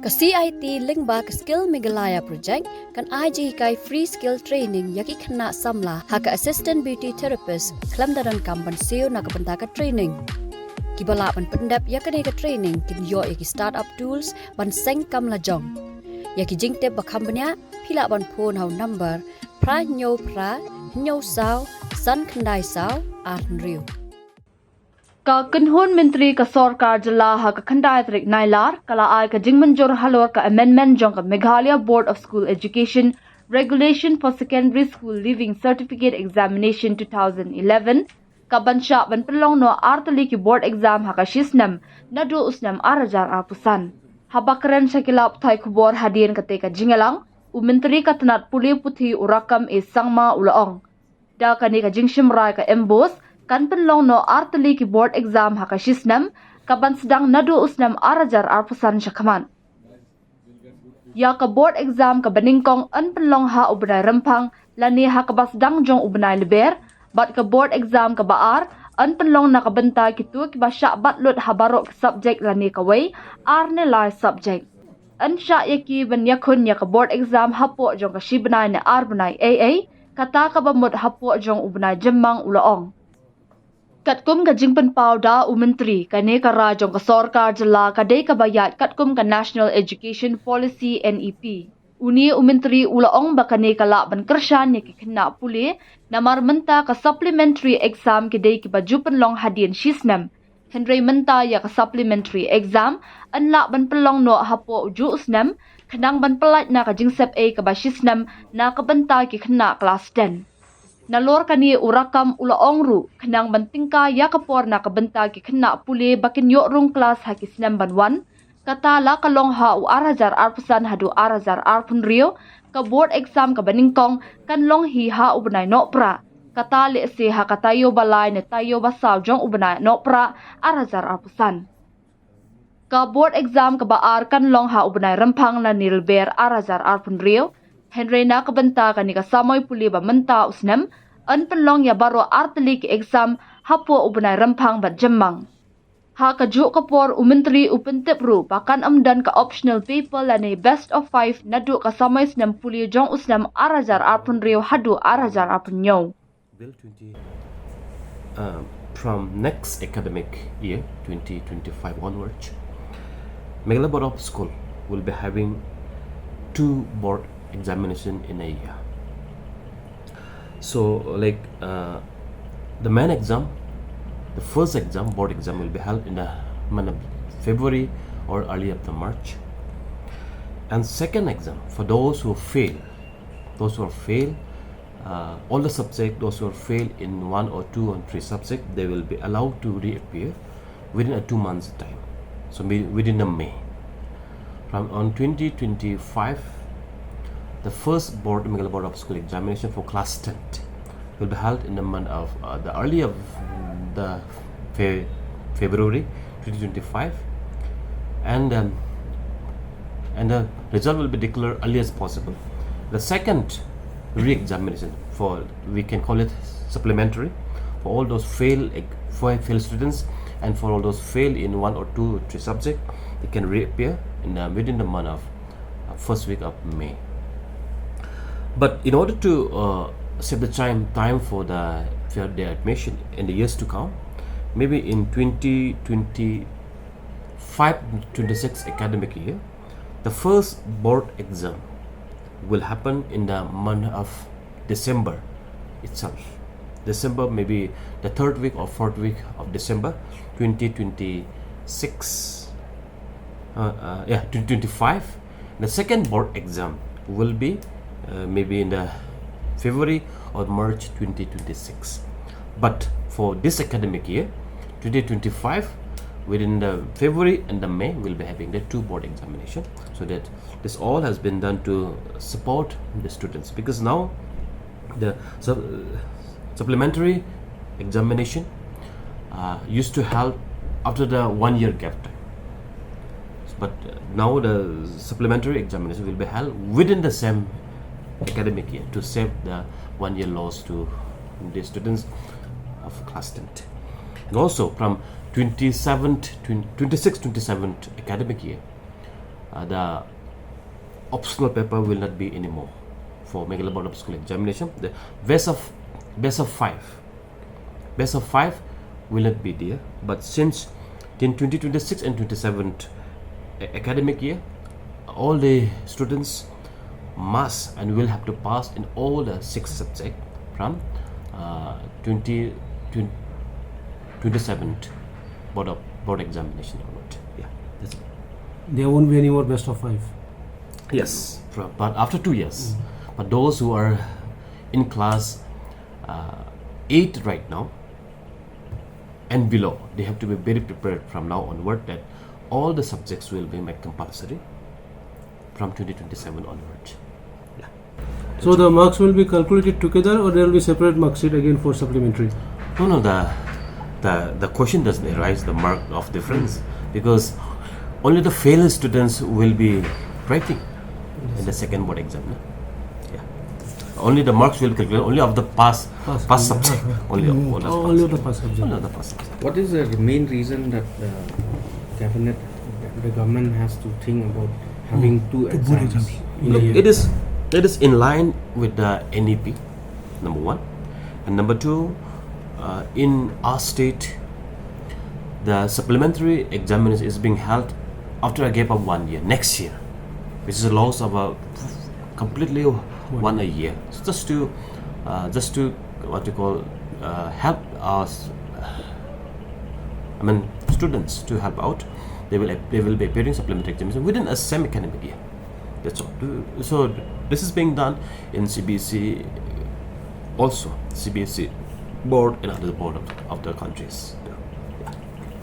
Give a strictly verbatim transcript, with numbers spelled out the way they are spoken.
Ka C I T lyngba ka Skill Meghalaya Project kan ai jinghikai free skill training ïa ki khynnah samla ha ka Assistant Beauty Therapist khlem da donkam ban siew na ka bynta ka training. Kiba lah ban pyndep ïa kane ka training kin ïoh ïa ki start-up tools ban seng kam lajong. Ïa ki jingtip ba kham bniah phi lah ban phone ha u number phra hynñiew phra hynñiew saw san khyndai saw ar hynriew. Ka kynhun myntri ka sorkar jylla ha ka khyndai tarik Nailar ka la ai ka jingmynjur halor ka amendment jong ka Meghalaya Board of School Education Regulation for Secondary School Leaving Certificate Examination two thousand eleven, ka ban shah ban pynlong noh ar tylli ki board exam ha ka shi snem naduh u snem ar hajar arphew san. Haba kren sha ki lad pathai khubor hadien kata ka jingïalang, u myntri ka tnat pule puthi u Rakkam A Sangma u la ong, da kane ka jingshim rai ka MBOSE kan pynlong noh ar tylli ki board exam ha ka shi snem, ka ban sdang naduh u snem ar hajar arphew san shakhmat. Ïa ka board exam kaba nyngkong yn pynlong ha u bnai Rymphang lane ha kaba sdang jong u bnai Lber, bad ka board exam kaba ar yn pynlong na ka bynta kito kiba shah bat lut ha baroh ki subject lane kawei ar ne lai subject. Yn shah ïa ki ban ïakhun ïa ka board exam hapoh jong ka shi bnai ne ar bnai ei ei, kata kaba mut hapoh jong u bnai Jymmang, u la ong. Katkum ka jingpynpaw da u myntri, kane ka rai jong ka sorkar jylla ka dei kaba ïaid katkum ka National Education Policy, NEP. Une u myntri u la ong ba kane ka lah ban kyrshan ïa ki khynnah pule, namar mynta ka supplementary exam ki dei kiba ju pynlong hadien shi snem. Hynrei mynta ïa ka supplementary exam yn lah ban pynlong noh hapoh u juh u snem, khnang ban pyllait na ka jingsep ei kaba shi snem na ka bynta ki khynnah klas ten. Nalor kane u Rakkam u la ong ruh, khnang ban tyngkai ïa ka por na ka bynta ki khynnah pule ba kin ïoh rung klas ha ki snem ban wan, kata la ka long ha u ar hajar arphew san haduh ar hajar arphew hynriew, ka board exam kaba nyngkong kan long hi ha u bnai Nohprah, kata lehse ha ka taïew ba lai ne taïew ba saw jong u bnai Nohprah ar hajar arphew san. Ka board exam kaba ar kan long ha u bnai Rymphang lane Lber ar hajar arphew hynriew. Hynrei na ka bynta kane ka samoi pule ba mynta u snem, yn pynlong ïa baroh ar tylli ki exam hapoh u bnai Rymphang bad Jymmang. Ha kajuh ka por u myntri u pyntip ruh ba kan ym don ka optional paper lane best of five naduh ka samoi snem pule jong u snem ar hajar arphew hynriew haduh ar hajar arphew hynñiew. Bill twenty, uh, from next academic year, twenty twenty-five onwards, Meghalaya Board of School will be having two board examination in a year. So, like, uh, the main exam, the first exam, board exam, will be held in the month of February or early of the March. And second exam, for those who fail, those who are fail, uh, all the subject, those who are fail in one or two or three subject, they will be allowed to reappear within a two months time. So, mi-, within the May. From on twenty twenty-five, the first board, Meghalaya Board of School examination for class tenth will be held in the month of, uh, the early of the Fe-, February twenty twenty-five, and, um, and the result will be declared early as possible. The second re-examination, for, we can call it supplementary, for all those fail, for fail students, and for all those fail in one or two or three subject, they can reappear in the, within the month of, uh, first week of May. But in order to, uh, save the time, time for the, for their admission in the years to come, maybe in twenty twenty-five twenty-six academic year, the first board exam will happen in the month of December itself. December, maybe the third week or fourth week of December twenty twenty-six. Uh, uh, yeah, twenty twenty-five. The second board exam will be, uh, maybe in the February or March twenty twenty-six. But for this academic year, twenty twenty-five, within the February and the May, we'll be having the two board examination. So that this all has been done to support the students, because now the sup-, supplementary examination, uh, used to held after the one year gap time. But, uh, now the supplementary examination will be held within the same academic year to save the one year loss to the students of class tenth. And also from twenty-seventh, twen-, twenty-sixth, twenty-seventh academic year, Uh, the optional paper will not be anymore for Meghalaya Board of School Examination. The best of best of five, best of five will not be there. But since in twenty twenty-six and twenty-seven a- academic year, all the students must and will have to pass in all the six subjects from uh, twenty, twenty, twenty-seven board of board examination onward. Yeah, that's it. There won't be any more best of five. Yes, fr- but after two years. But those who are in class uh, eight right now and below, they have to be very prepared from now onward that all the subjects will be made compulsory from twenty twenty-seven onward. Yeah. So the marks will be calculated together, or there will be separate mark sheet again for supplementary? No, no, the the the question doesn't arise the mark of difference because only the failed students will be writing in the second board exam. No? Yeah. Only the marks will calculate only of the pass Pass. pass subject. Only of, only of Oh, only of the pass. Pass subject. Only of the pass subject. What is the main reason that the cabinet, the government has to think about having two Two board exams? exams. In a Look, year? It is it is in line with the N E P, number one, and number two, uh, in our state, the supplementary examination is being held after a gap of one year next year, which is a loss of a completely one a year. So just to uh, just to what you call uh, help us. I mean, students to help out. They will they will be appearing supplementary examination within a same academic year. That's all. So this is being done in C B S E also, C B S E board and other board of, of the countries.